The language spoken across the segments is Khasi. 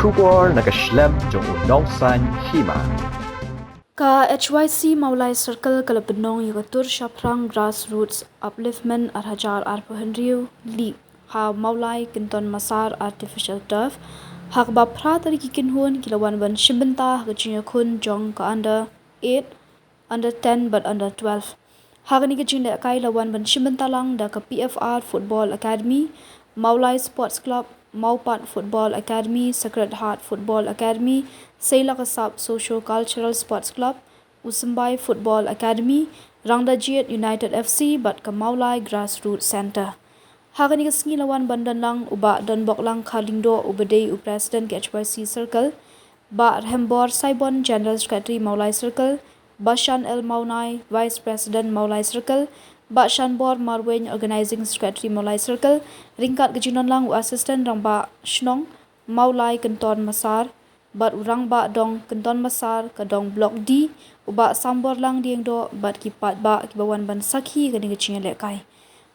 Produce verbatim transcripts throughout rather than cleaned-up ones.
Khubor na ka shlem jong u nongsan hima. Ka H Y C Mawlai Circle ka la pynlong ïa ka tur shaphrang Grassroots Upliftment arhajar arphew hynriew League ha Mawlai Kynton Massar Artificial Turf. Ha kaba phra tylli ki kynhun ki la wan ban shim bynta ha ka jingïakhun jong ka under eight, under ten bad under twelve. Ha kane ka jinglehkai la wan ban shim bynta lang da ka P F R Football Academy, Mawlai Sports Club, Mawpat Football Academy, Sacred Heart Football Academy, Seilakasap Socio Cultural Sports Club, Usymbai Football Academy, Rangdajied United F C bad ka Mawlai Grassroots Centre. Ha kane ka sngi la wan ban don lang u Bah Donboklang Kharlyngdoh uba dei u President ka H Y C Circle, Bah Rhembor Saibon General Secretary Mawlai Circle, Bah Shan L Mawnai Vice President Mawlai Circle, Bah Shanbor Marwein Organizing Secretary Mawlai Circle, ryngkat ka jingdon lang u Assistant Rangbah Shnong Mawlai Kynton Massar bad u Rangbah Dong Kynton Massar ka Dong Block D, u Bah Samborlang Diengdoh bad ki paidbah kiba wan ban sakhi kane ka jingïalehkai.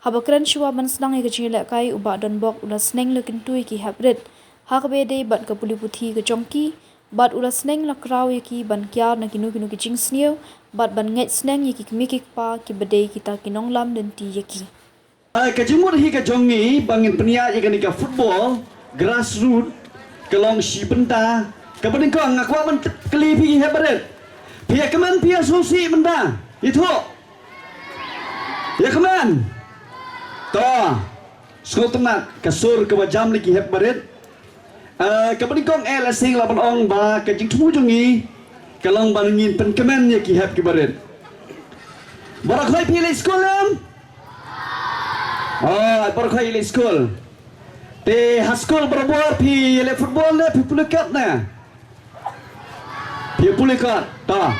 Haba kren shuwa ban sdang ïa ka jingïalehkai, u Bah Donbok u la sneng la kyntu ïa ki hep rit ha kaba ïadei bad ka pule puthi ka jong ki, bad u la sneng la kraw ïa ki ban kiar na kino kino ki jingsniew bad ban ngeit sneng ïa ki kmie ki kpa kiba dei kita ki nonglam lynti ïa ki. Ah, ka jingmut hi ka jong ngi ba ngin pynïaid ïa kane ka football grassroot ka long shi bynta. Kaba nyngkong nga kwah ban kylli phi ki hep barit. Phi ïa kmen phi ïa sngewsih bynta? Ïathuh. Ïa kmen. To. Sngewtynnat ka sur kaba jam na ki hep barit. Eh, kaba nyngkong eh la sing la ban ong ba ka jingthmu jong ngi ka long ba ngin pynkmen ïa ki hep ki barit. Baroh khoit phi leit skul em? Oh, baroh khoit leit skul. Te ha skul barabor phi leit football ne phi pule kot ne? Phi pule kot. Ta.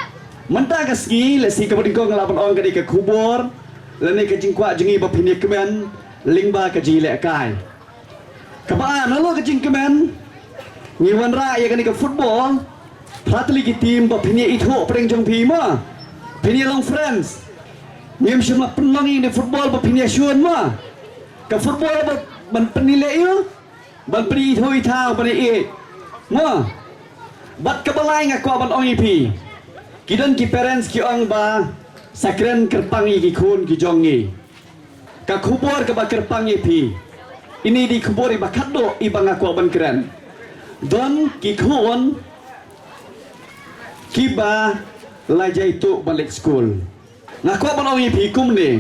Mynta ka sngi lehse kaba nyngkong la ban ong ka dei ka khubor lane ka jingkwah jong ngi ba phin ïa kmen lyngba ka jinglehkai. Kaba ar, nalor ka jingkmen ngi wanrah ïa kane ka football. Phra tylli ki team ba phin ïa ithuh pdeng jong phi mo. Phin ïa long friends. Ngim shym la pynlong ïa kane football ba phin ïa shun mo. Ka football ba ban pynleh ïa ban pynithuh ithuh ban ïa mo. Bad kaba lai nga kwah ban ong ïa phi. Ki don ki parents ki ong ba sa kren kyrpang ïa ki khun ki jong ngi. Ka khubor kaba kyrpang ïa phi. Ini dei khubor iba khatduh iba nga kwah ban kren. Don ki khun kiba la jaituh ban leit skul. Nga kwah ban ong ïa phi kumne.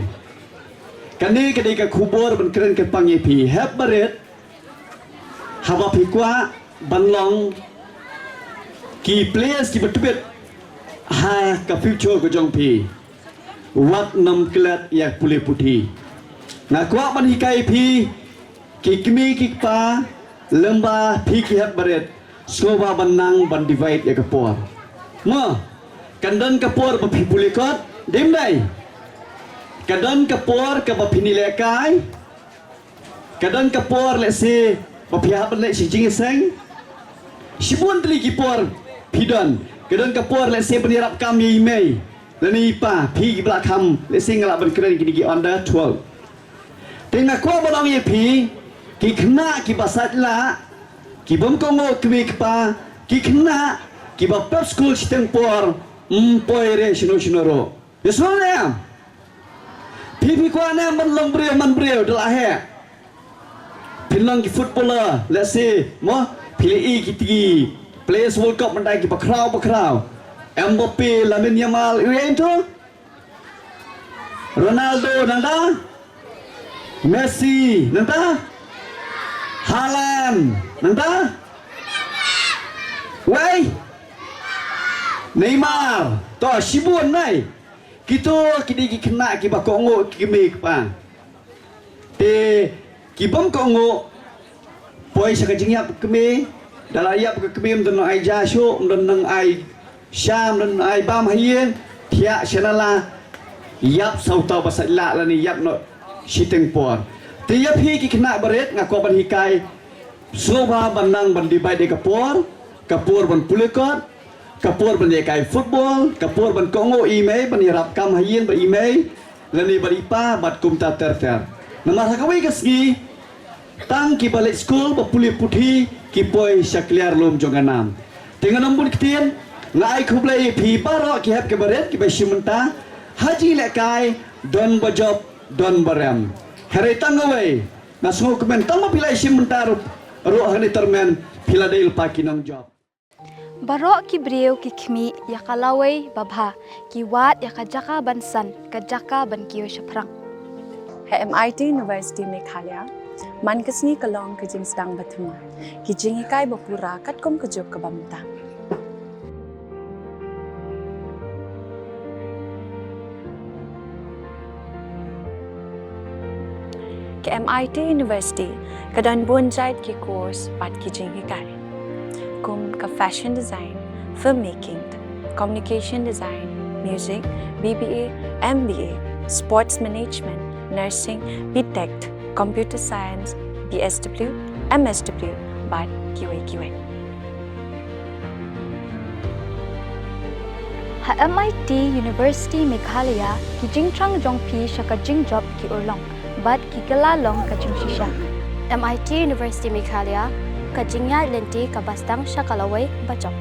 Kane ka dei ka khubor ban kren kyrpang ïa phi. Hep barit. Haba phi kwah ban long ki players kiba tbit ha ka future ka jong phi. Wat nym klet ïa pule puthi. Nga kwah ban hikai phi ki kmie ki kpa lyngba phi ki hep barit. Sngewbha ban nang ban divide ïa ka por. Mo, kan don ka por ba phi pule kot, dim dei. Ka don ka por kaba phin ïalehkai. Ka don ka por lehse ba phi hap ban leit sha jingïaseng. Shibun tylli ki por phi don. Ka don ka por lehse ban ïarap kam ïa i mei lane i pa, phi kiba la kham, lehse nga lah ban kren kine ki under twelve. Te nga kwah ban ong ïa phi ki khynnah kiba sait lah, ki bym kohnguh kmie kpa, ki khynnah kiba pep skul shiteng por, ym poi re shano shano ruh. Ïa sngewbha ne em? Phi phi kwah ne em ban long briew man briew da la heh? Phin long ki footballer, lehse mo, phi la i ki tiki Players World Cup mynta kiba khraw ba khraw. Mbappe, Lamine Yamal, iwei ïa to? Ronaldo nangta? Messi nangta? Haaland nangta? Wei? Neymar. To shibun nai. Kito ki dei ki khynnah kiba kohnguh ki kmie kpa. Te ki bym kohnguh poi sha ka jingïap kmie, da la ïap ka kmie ym don ai ja shuh, ym don ai sha, ym don ai bam ha ïing, thiah sha nala, ïap sawtaw ba sait lah lane ïap noh shiteng por. Te ïa phi ki khynnah barit nga kwah ban hikai, sngewbha ban nang ban divide ïa ka por, ka por ban pule kot, ka por ban ïa kai football, ka por ban kohnguh i mei, ban ïarap kam ha ïing bad i mei, lane bad i pa, bad kumta ter ter. Namar ha kawei ka sngi, Tang kiba leit skul ba pule puthi ki poi sha kliar lum jong ka nam. Te ngan ym bun ktien, nga ai khublei ïa phi baroh ki hep ki barit kiba shim bynta ha jingïalehkai, don ba jop, don ba rem. Hynrei tang kawei, nga sngewkmen tang ba phi la shim bynta ruh, ruh hangne tymmen phi la dei lypa ki nongjop. Baroh ki briew ki khmih ïa ka lawei babha, ki wad ïa ka jaka ban san, ka jaka ban kiew shaphrang. Ha M I T University Meghalaya, man ka sngi ka long ka jingsdang ba thymmai, ki jinghikai ba pura katkum ka juk kaba mynta. Ka M I T University ka don bun jait ki course bad ki jinghikai, kum ka fashion design, filmmaking, communication design, music, B B A, M B A, sports management, nursing, B Tech, computer science, B S W, M S W, bad kiwei kiwei. Ha M I T University Meghalaya, ki jingthrang jong phi sha ka jingjop ki urlong bad ki kylla long ka jingshisha. M I T University Meghalaya, ka jingïaid lynti kaba sdang sha ka lawei bajop.